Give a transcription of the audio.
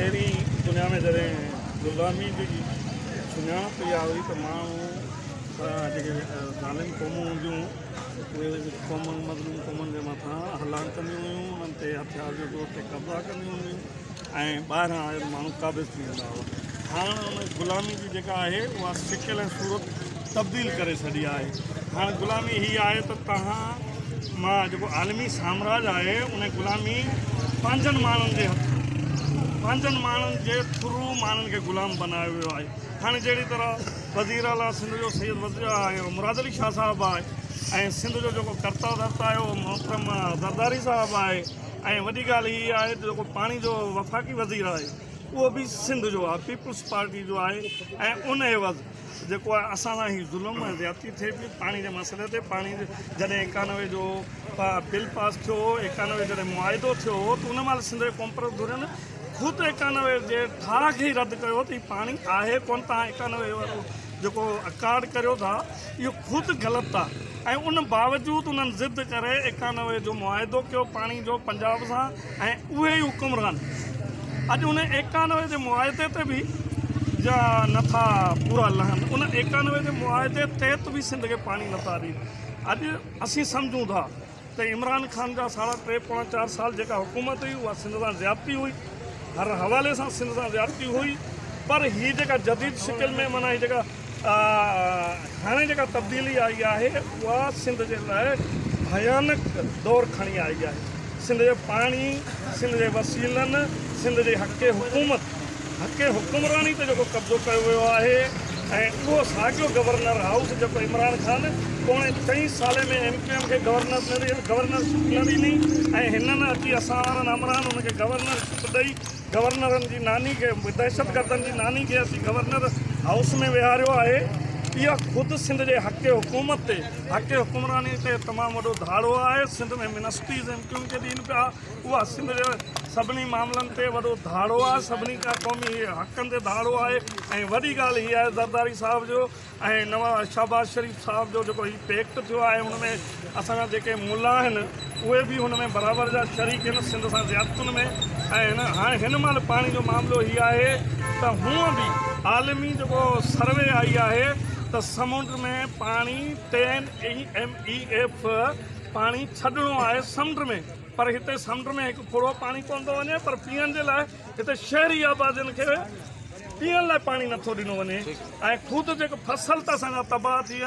پهرين دنيا ۾ جڏهن غلامي جي سڃاڻپ اها هئي ته ماڻهو جيڪي ظالم قومون هونديون اهي قومن مظلوم قومن جي مٿان هلان ڪنديون هيون، انهن تي هٿيار جي زور تي قبضا ڪنديون هيون ۽ ٻاهران آيل ماڻهو قابض ٿي ويندا هئا. هاڻ ان غلامي جي جيڪا آهي اها شڪل ۽ صورت تبديل ڪري ڇڏي آهي. هاڻ غلامي هي آهي ته توهان مان جيڪو عالمي سامراج آهي ان غلامي پنهنجن ماڻهن جي هٿ پنهنجن ماڻهن جي ٿرو ماڻهن کي غلام بنايو ويو آهي. هاڻي جهڙي طرح وزير اعليٰ سنڌ جو سيد مراد علي شاهه صاحب آهي ۽ سنڌ جو جيڪو ڪرتا ڌرتا آهي اهو محترم زرداري صاحب آهي ۽ وڏي ڳالهه هي آهي ته جيڪو پاڻي جو وفاقي وزير آهي اهو به سنڌ جو آهي، پيپلز پارٽي جو آهي ۽ ان عيوض جيڪو آهي اسان سان هي ظلم ۽ زيادتي ٿئي پئي پاڻي جي مسئلي تي. پاڻي جڏهن 91 جو بل پاس ٿيو هو، 91 جڏهن معاهدو ٿيو هو ته ان مهل سنڌ جي قومپرست ڌرين خود 91 جي ٺاهه کي ئي رد ڪيو ته هي پاڻي آهي ڪونه، توهان 91 وارو جيڪو اڪارڊ ڪريو ٿا اهو خود غلط آهي ۽ ان باوجود انهن ضد ڪري 91 جو معاهدو ڪيو پاڻي جو پنجاب سان ۽ اهي ئي حڪمران اڄ ان 91 جي معاهدي تي به جا نٿا پورا لهن، ان 91 جي معاهدي تحت به سنڌ کي پاڻي نٿا ڏين. اڄ اسين سمجهون ٿا ته عمران خان جا ساڍا ٽي پوڻا چار سال جيڪا حڪومت هئي اها سنڌ سان زيادتي هئي، هر حوالي سان سنڌ سان زيادتي هئي، پر هي جيڪا جديد شڪل ۾ معنيٰ هي جيڪا هاڻي جيڪا تبديلي آئي آهي اها سنڌ جي لاء ڀيانڪ دور کڻي آئي آهي. سنڌ جي پاڻي، سنڌ جي وسيلن، سنڌ جي حق حڪومت، حق حڪمراني تي جيڪو قبضو ڪيو ويو آهي ۽ اهو ساڳيو گورنر هائوس جيڪو عمران خان پوڻي چئين سالي ۾ ايم ڪيو ايم کي گورنر نه گورنرشپ نه ڏني ۽ هنن اچي اسان وارن همراهن ان کي گورنرشپ ڏئي گورنرن جي ناني کي دهشتگردن جي ناني کي اچي گورنر هائوس ۾ ويهاريو آهي. اها خود سنڌ جي حق حڪومت تي حق حڪمراني تي تمام وڏو ڌاڙو آهي. Sindh ۾ ministries M Q M کي ڏين پيا اها سنڌ جي سڀني معاملن تي وڏو ڌاڙو آهي، سڀني کان قومي حقن تي ڌاڙو آهي ۽ وڏي ڳالهه هي آهي زرداري صاحب جو ۽ نواز شهباز شريف صاحب جو جيڪو هي پيڪٽ ٿيو آهي ان ۾ اسان جا جيڪي ملا آهن اهي به هن ۾ برابر جا شريڪ آهن سنڌ سان زيادتن ۾. ۽ هن هاڻي هن مهل پاڻي جو معاملو هي آهي ته هونء به عالمي جيڪو سروي آئي آهي ته سمنڊ ۾ پاڻي 10 ايم اي ايف پاڻي ڇڏڻو آهي سمنڊ ۾، پر هتي سمنڊ ۾ هڪ ڦڙو پاڻي ڪونه ٿو وڃي، پر پيئڻ جي لاء هتي شهري آبادين کي پيئڻ لاء پاڻي نٿو ڏنو وڃي ۽ خود جيڪو فصل ته اسان جا تباهه ٿي ويا.